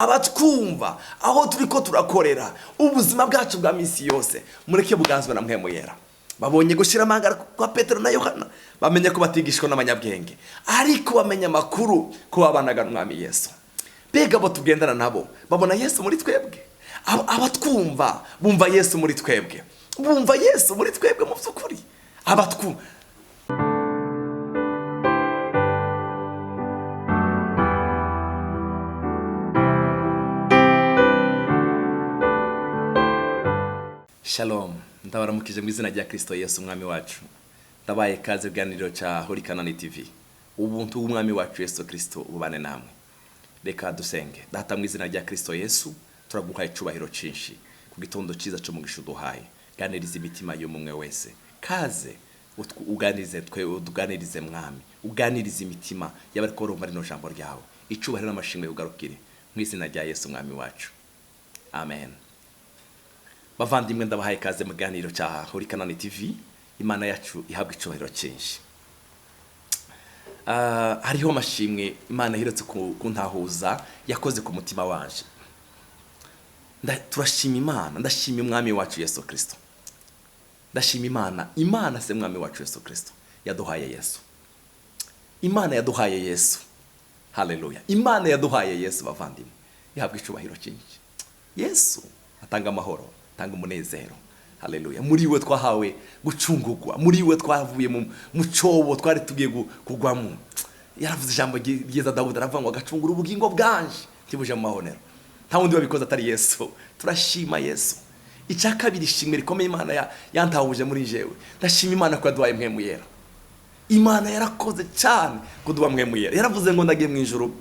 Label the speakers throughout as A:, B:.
A: Abatwumva aho turi ko turakorera ubuzima bwacu bwa minsi yose, mureke buganzwe na Mpwemu Yera. Babonye gushyira amanga kwa Petero na Yohana, bamenye ko batigishwa n'abanyabwenge, ariko bamenya amakuru ko babanaga n'Umwami Yesu. Mbega abo tugendana nabo babona Yesu muri twebwe? Abatwumva bumva Yesu muri twebwe? Bumva Yesu muri twebwe mu by'ukuri abatwumva? Shalom, ndabaramukije mu izina rya Kristo Yesu Umwami wacu. Ndabaye kaze biganiro cya Holy Canaan TV. Ubuntu bw'Umwami wacu Yesu Kristo bubane namwe. Reka dusenge. Data, mu izina rya Kristo Yesu, turaguhaye icubahiro cinshi ku gitondo cyiza cyo mugisha uduhaye. Ganiriza imitima y'umwe wese. Kaze uganirize twe, utuganirize Mwami, uganirize imitima y'abariko barumva rino jambo ryawe. Icubahiro n'amashimwe ugarukire mu izina rya Yesu Umwami wacu. Amen. Bavandimwe, ndabahaye ikaze mu kiganiro cya Holy Canaan TV. Imana yacu ihabwa icubahiro cyinshi. Hariho amashimwe Imana iherutse kuntahuza yakoze ku mutima wanje. Turashima Imana, ndashima Umwami wacu Yesu Kristo. Ndashima Imana, Imana se Mwami wacu Yesu Kristo yaduhaye Yesu. Imana yaduhaye Yesu. Haleluya. Imana yaduhaye Yesu, bavandimwe, ihabwa icubahiro cyinshi. Yesu atanga amahoro, atanga umunezero. Haleluya. Muri we twahawe gucungurwa, muri we twavuye mu cobo twari tugiye kugwamo. Yaravuze ijambo ryiza Dawudi, aravuga ngo agacungura ubugingo bwanje ntibuje mu mahonero. Nta wundi wabikoze atari Yesu. Turashima Yesu. Icya kabiri, ishimwe rikomeye Imana yantahuje muri jewe, ndashima Imana ko yaduhaye Mpwemu Yera. Imana yarakoze cyane kuduha Mpwemu Yera. Yaravuze ngo ndagiye mu ijuru,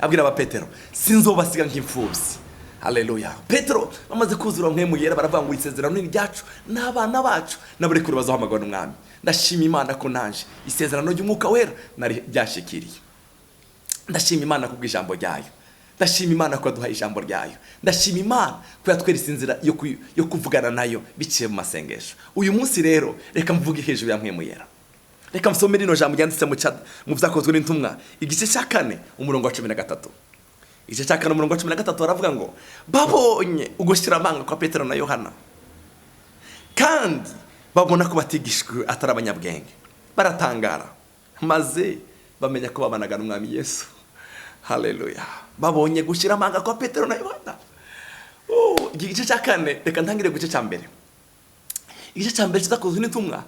A: abwira aba Petero, sinzobasiga nk'imfubyi. Haleluya. Petero bamaze kuzura Mpwemu Yera, baravuga ngo isezerano ni ryacu n'abana bacu n'abarekure bazohamagara n'Umwami. Ndashima Imana ko nanje isezerano ry'Umwuka Wera nari ryashikiriye. Ndashima Imana kubw'ijambo ryayo. Ndashima Imana ko yaduhaye ijambo ryayo. Ndashima Imana ko yatweretse inzira yo kuvugana nayo biciye mu masengesho. Uyu munsi rero reka mvuge hejuru ya Mpwemu Yera. Reka msome rino jambo ryanditse mu Vyakozwe n'Intumwa, igice cya 4 umurongo wa 13. Igice cya 4 umurongo wa 13 baravuga ngo babonye ugushyira amanga kwa Petero na Yohana, kandi babona ko batigishijwe atari abanyabwenge, baratangara maze bamenya ko babanaga n'Umwami Yesu. Haleluya. Babonye gushyira amanga kwa Petero na Yohana. Oh, igice cya 4, reka ntangire ku gice cya mbere. Igice cya mbere kizakozwe n'intumwa.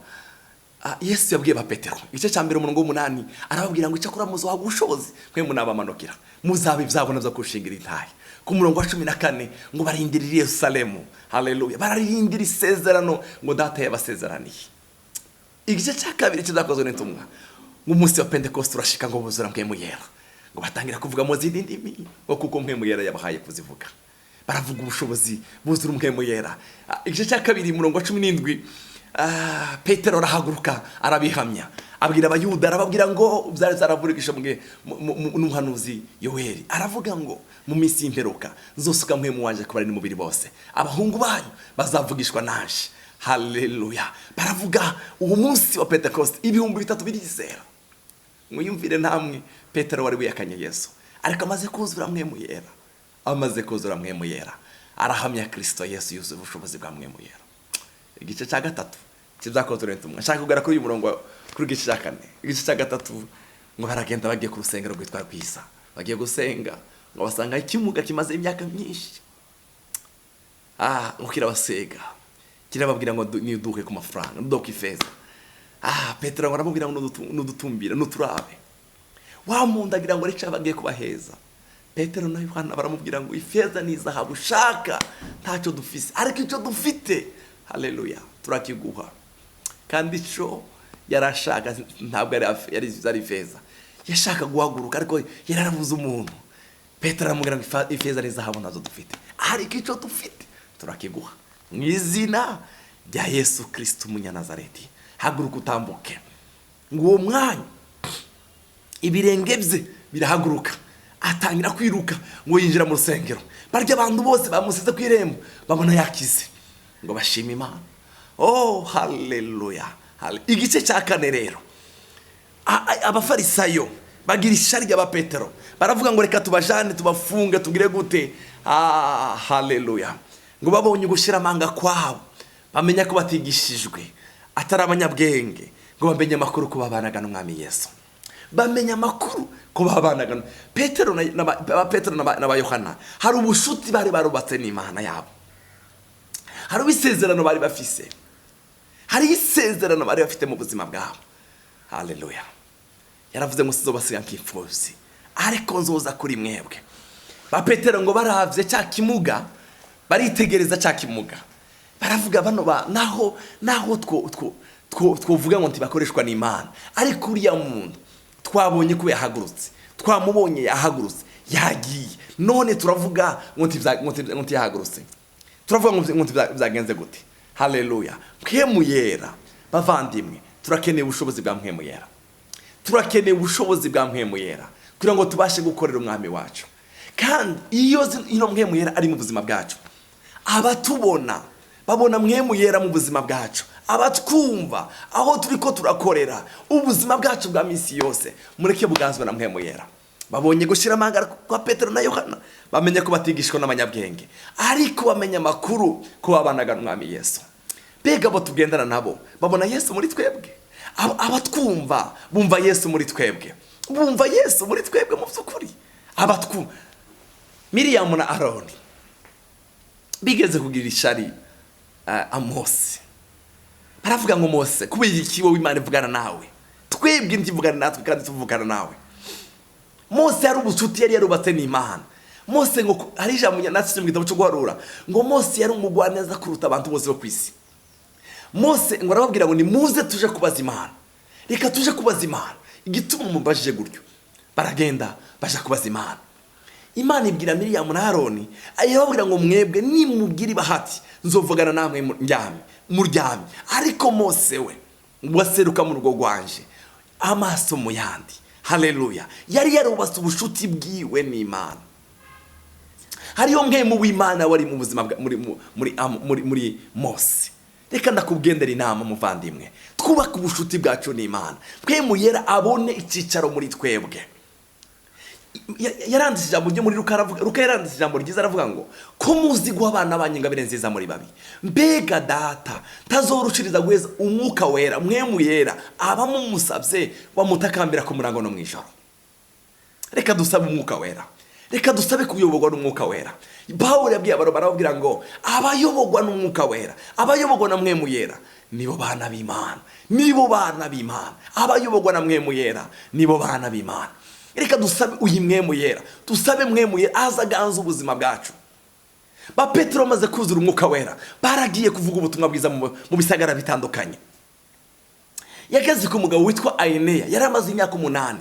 A: Yesu yabwiye ba Petero, igice cya mbere umurongo w'umunani, arababwira ngo icyakora muzohabwa ubushobozi mwe munabamanukira, muzaba ibyabona byo kushingira intahe. Ku murongo wa 14 ngo barindiriye i Yerusalemu. Haleluya. Bararindira isezerano ngo data yabasezeraniye. Igice cya kabiri kizakozwe n'intumwa, ngo umunsi wa Pentekoste urashika ngo buzura Mpwemu Yera, ngo batangira kuvuga mu zindi ndimi, ngo kuko Mpwemu Yera yabahaye kuzivuga. Baravuga ubushobozi buzura Mpwemu Yera. Igice cya kabiri umurongo wa 17, Petero arahaguruka arabihamya, abwira Abayuda, arababwira ngo byari byaravugisha mwe n'umuhanuzi Yoeli, aravuga ngo mu minsi y'imperuka nzosuka Mpwemu wanje ku bari n'umubiri bose, abahungu banyu bazavugishwa nanje. Haleluya. Baravuga uwo munsi wa Pentekoste 3000 birizera. Mwiyumvire namwe, Petero wari wiyakanye Yesu, ariko amaze kuzura Mpwemu Yera, amaze kuzura Mpwemu Yera arahamya Kristo Yesu yuzuye ubushobozi bwa Mpwemu Yera. Igice cya 3 kizakozwe n'intumwa. Nshaka kugera kuri uyu murongo, kuri igice cya 4. Igice cya 3 ngo baragenda bagiye ku rusengero rwitwa Rwiza, bagiye gusenga, ngo basanga ikimuga kimaze imyaka myinshi. Ngo kirabasega, kirababwira ngo niduke ku mafaranga, nuduke ifeza. Petero ngo aramubwira ngo nudutumbira, nuturabe. Wa muntu agira ngo rica bagiye kubaheza. Petero na Yohana baramubwira ngo ifeza n'izahabu ushaka ntacyo dufise, ariko icyo dufite, haleluya, turakiguha. Kandi ico yarashaka ntabwo yari ifeza, yashaka guhaguruka ariko yararabuze umuntu. Petero aramubwira ngo ifeza n'izahabu nazo dufite, ariko icyo dufite turakiguha mu izina rya Yesu Kristo umunyanazareti, haguruka utambuke. Ngo uwo mwanya ibirenge bye birahaguruka, atangira kwiruka ngo yinjira mu rusengero. Barya abantu bose bamusize ku irembo babona yakize, ngo bashime Imana. Oh, haleluya. Igice cya 4 rero, abafarisayo Bagira ishari ry'aba Petero, baravuga ngo reka tubajane, tubafunge, tugire gute. Ah, haleluya. Ngo babonye ugushira amanga kwabo, bamenya ko batigishijwe, atari abanyabwenge, ngo bamenye amakuru ko babanaga n'umwami Yesu. Bamenya amakuru ko babanaga Petero na Petero na Yohana. Hari ubushuti bari barubatse n'Imana yabo, hari isezerano bari bafise, hari isezerano bari bafite mu buzima bwabo. Haleluya. Yaravuze ngo sizobasiga nk'imfuvyi, ariko nzoza kuri mwebwe. Ba Petero ngo baravye cya kimuga, baritegereza cya kimuga, baravuga bano ba naho twovuga ngo ntibakoreshwa n'Imana, ariko uriya muntu twabonye ko yahagurutse, twamubonye yahagurutse, yagiye, none turavuga ngo ntiyahagurutse, turavuga ngo byagenze gute? Haleluya. Mpwemu Yera, bavandimwe, turakeneye ubushobozi bwa Mpwemu Yera, turakeneye ubushobozi bwa Mpwemu Yera kugira ngo tubashe gukorera umwami wacu. Kandi iyo ino Mpwemu Yera ari mu buzima bwacu, abatubona babona Mpwemu Yera mu buzima bwacu, abatwumva aho turi ko turakorera ubuzima bwacu bwa minsi yose, mureke buganzwe na Mpwemu Yera. Babonye gushyira amanga kwa Petero na Yohana, bamenye ko batigishwa n'abanyabwenge, ariko bamenya amakuru ko babanaga n'umwami Yesu. Mbega abo tugendana nabo babona Yesu muri twebwe? Abatwumva bumva Yesu muri twebwe, bumva Yesu muri twebwe mu by'ukuri. Abatwumva Miriyamu na Aroni bigeze kugira ishari Mose, baravuga ngo Mose, kubera iki wowe Imana ivugana nawe, twebwe ntivugana natwe kandi tuvugana nawe? Mose yari ubucuti yari yarubatse n'Imana. Mose ngo hari ijambo natse mu gitabo cyo guharura ngo Mose yari umugwaneza kuruta abantu bose bo ku isi. Mose ngo arababwira ngo nimuze tuje kubaza Imana, reka tuje kubaza Imana igituma mubajije gutyo. Baragenda baja kubaza Imana. Imana ibwira Miriyamu na Aroni, irababwira ngo mwebwe nimubwira ibahati nzovugana namwe muryamye, ariko Mose we waseruka mu rugo rwanje amaso mu yandi. Haleluya. Yari yarubatse ubushuti bwiwe n'Imana. Hariyo Mpwemu w'Imana wari mu buzima muri Mose. Reka ndakugendera inama muvandimwe, twubake ubushuti bwacu n'Imana. Mpwemu Yera abone icyicaro muri twebwe. Yaranditse ijambo ryo muri Luka, aravuga, Luka yaranditse ijambo ryiza, aravuga ngo ko muzi guha abana banyu ingabire nziza muri babi, mbega data tazorushiriza guheza umwuka wera Mpwemu Yera abamumusabye bamutakambira ku murango no mwijoro. Reka dusabe umwuka wera, reka dusabe kuyoborwa n'umwuka wera. Pawulo yabwiye Abaroma, arababwira ngo abayoborwa n'umwuka wera, abayoborwa na Mpwemu Yera nibo bana b'Imana, nibo bana b'Imana. Abayoborwa na Mpwemu Yera nibo bana b'Imana. Reka dusabe uyu Mpwemu Yera, dusabe Mpwemu Yera aza aganze ubuzima bwacu. Ba Petero bamaze kuzura umwuka wera, baragiye kuvuga ubutumwa bwiza mu bisagara bitandukanye. Yageze ku mugabo witwa Ayineya, yari amaze imyaka 8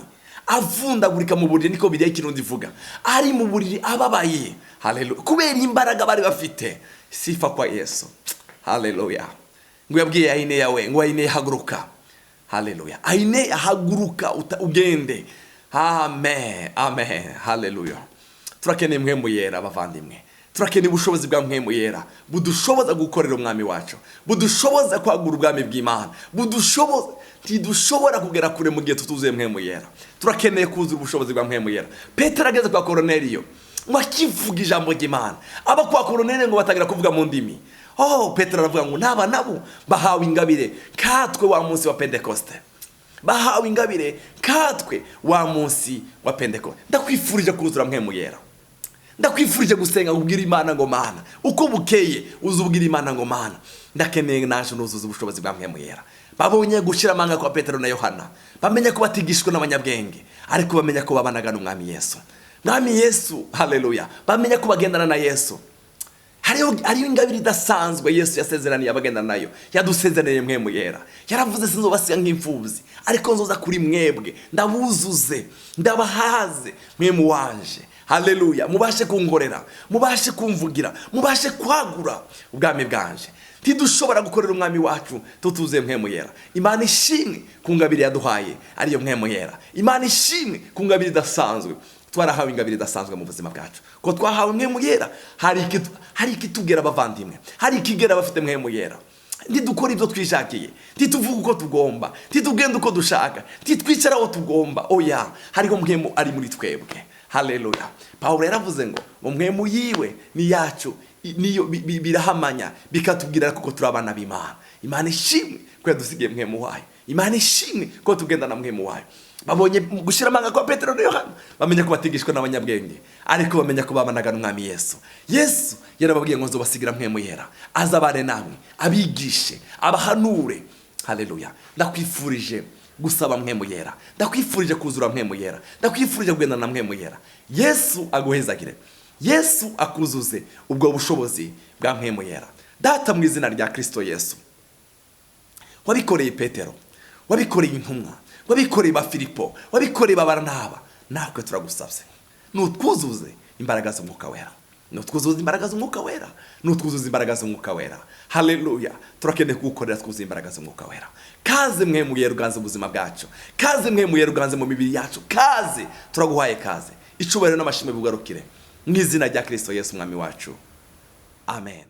A: avundagurika mu buriri, niko Bibiliya y'ikirundi ivuga, ari mu buriri ababaye. Haleluya. Kubera imbaraga bari bafite. Sifa kwa Yesu. Haleluya. Ngo yabwiye Ayineya we ngo Ayineya haguruka. Haleluya. Ayineya haguruka ugende. Amen. Amen. Haleluya. Turakeneye Mpwemu Yera bavandimwe. Turakeneye ubushobozi bwa Mpwemu Yera budushoboza gukorera umwami wacu, budushoboza kwagura ubwami bw'Imana, budushoboza. Ntidushobora kugera kure mu gihe tutuzuye Mpwemu Yera. Turakeneye kuzura ubushobozi bwa Mpwemu Yera. Petero ageze kwa Koroneliyo ngo akivuga ijambo ry'Imana, aba kwa Koroneliyo ngo batangira kuvuga mu ndimi. Oh, Petero aravuga ngo naba nabo bahawe ingabire katwe wa munsi wa Pentekoste, bahawe ingabire katwe wa munsi wa Pentekoste. Ndakwifurije kuzura Mpwemu Yera. Ndakwifurije gusenga ubwira Imana ngo Mana, uko bukeye uzubwira Imana ngo Mana, ndakeneye naje nuzuza ubushobozi bwa Mpwemu Yera. Babonye gushira amanga kwa Petero na Yohana, bamenya ko batigishwa n'abanyabwenge, ariko bamenya ko babanaga n'umwami Yesu. Mwami Yesu, haleluya. Bamenya ko bagendana na Yesu. Hariyo ingabire idasanzwe Yesu yasezeraniye abagendana nayo. Yadusezeraniye Mpwemu Yera. Yaravuze sinzobasiga nk'imfuvyi, ariko nzoza kuri mwebwe, ndabuzuze, ndabahaze Mpwemu wanje. Haleluya. Mubashe kunkorera, mubashe kumvugira, mubashe kwagura ubwami bwanje. Ntidushobora gukorera umwami wacu tutuzuye Mpwemu Yera. Imana ishimwe ku ngabire yaduhaye ariyo Mpwemu Yera. Imana ishimwe ku ngabire idasanzwe. Twarahawe ingabire idasanzwe mu buzima bwacu. Ko twahawe Mpwemu Yera, hari ikitugera abavandimwe, hari ikigera abafite Mpwemu Yera. Ntidukora ibyo twishakiye, ntituvuga uko tugomba, ntitugenda uko dushaka, ntitwicara aho tugomba. Oya, hariho Mpwemu ari muri twebwe. Haleluya! Pawulo yaravuze ngo Mpwemu yiwe ni yacu, niyo birahamanya, bikatubwira kuko turi abana b'Imana. Imana ishimwe ko yadusigiye Mpwemu wayo. Imana ishimwe ko tugenda na Mpwemu wayo. Babonye gushira amanga kwa Petero na Yohana, bamenya ko batigishwa n'abanyabwenge, ariko bamenya ko babanaga n'Umwami Yesu. Yesu yarababwiye ngo nzobasigira Mpwemu Yera, azabane namwe, abigishe, abahanure. Haleluya! Ndakwifurije gusaba Mpwemu Yera, ndakwifurije kuzura Mpwemu Yera, ndakwifurije kugendana na Mpwemu Yera. Yesu aguhezagire, Yesu akuzuze ubwo bushobozi bwa Mpwemu Yera. Data, mu izina rya Kristo Yesu, wabikoreye Petero, wabikoreye intumwa, wabikoreye ba Filipo, wabikoreye ba Baranaba, natwe turagusabye, nutwuzuze imbaraga z'Umwuka Wera, nutwuzuze imbaraga z'Umwuka Wera, nutwuzuze imbaraga z'Umwuka Wera. Haleluya! Turakeneye kugukorera twuzuye imbaraga z'Umwuka Wera. Kaze Mpwemu Yera, uganze ubuzima bwacu. Kaze Mpwemu Yera, uganze mu mibiri yacu. Kaze, turaguhaye kaze. Icubahiro n'amashimwe bigarukire mu izina rya Kristo Yesu Umwami wacu. Amen.